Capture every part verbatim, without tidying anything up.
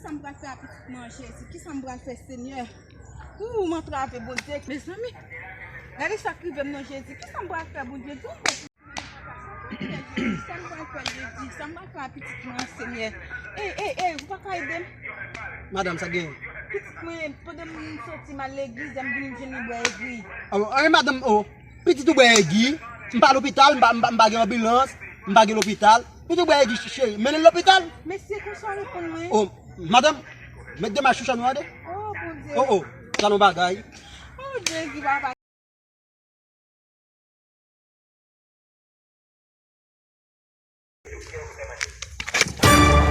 Kisa m pral fè a pitit mwen, Jezi? Kisa m pral fè, Senyè? Ou, m antrave, Bondye. Mezanmi, gade sa k rive m non, Jezi. Kisa m pral fè, Bondye? Di w. Sa m pral fè, Jezi? Sa m pral fè a pitit mwen, Senyè? Ey, ey, ey, ou pa ka ede m? Madanm, sa gen? Pitit mwen, pandan m soti, m al legliz, m vini, m jwenn li bwè egri. Ah bon, eh, madanm, oh, pitit ou bwè egri? M pa lopital, m pa, m pa, m pa gen anbilans, m pa gen lopital. Pitit ou bwè egri, cheri, mennen l lopital. Mesye, konsa w reponn mwen? Oh, madanm, met de mach sou chanm nou an de. Oh, Bondye. Oh, oh, sa non bagay. Oh, Jezi, papa.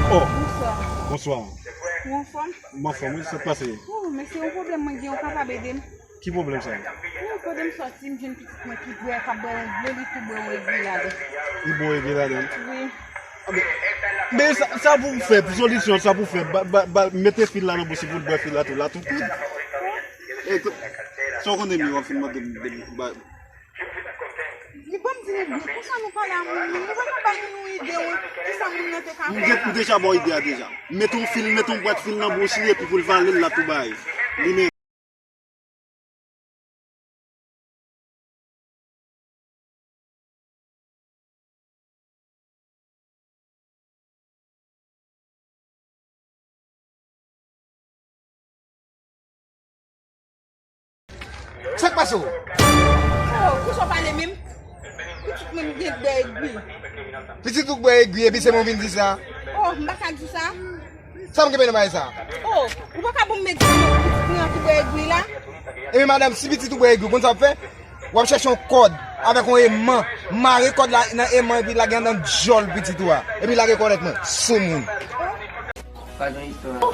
Oh, bonswa. Bonswa. Ou anfòm? M anfòm, wi, sa k pase? Oh, mesye, yon pwoblèm mwen gen, ou kapab ede m? Ki pwoblèm sa? Oh, kote m sòti, m jwenn pitit mwen ki bwè, k ap bwè yon dlo, li tou bwè yon egri ladan. Li bwè yon egri ladan? Wi. Ah, men, men sa, sa pou w fè, pou solisyon, sa pou w fè, ba, ba, ba, mete fil la nan bouch li pou l bwè fil la tou, la tou koud. E, sa w konnen m yo ap fin mande m, m, ba, Li ban m di nou, konsa nou pale a moun, moun, nou pa ka ba moun yon ide, wi, kisa moun nan te ka fè. M gen, m deja ba w ide a deja. Mete yon fil, mete yon bwat fil nan bouch li, epi pou l vale l la tou bay. Li men. Sa k pase w? Oh, kousa w pale menm? Pitit mwen gen bwè egri. Pitit ou k bwè egri, epi se mwen w vin di sa? Oh, m pa ka di w sa. Sa m genben nan bagay sa? Oh, ou pa ka ban m medikaman pou pitit mwen an ki bwè egri la? Epi madanm, si pitit ou bwè egri, ou konn sa w ap fè? W ap chèche yon kòd avèk yon eman, mare kòd la nan eman epi lage anndan dyòl pitit ou a. Epi lage kòlèt mwen, soumoun. Pa gen istwa.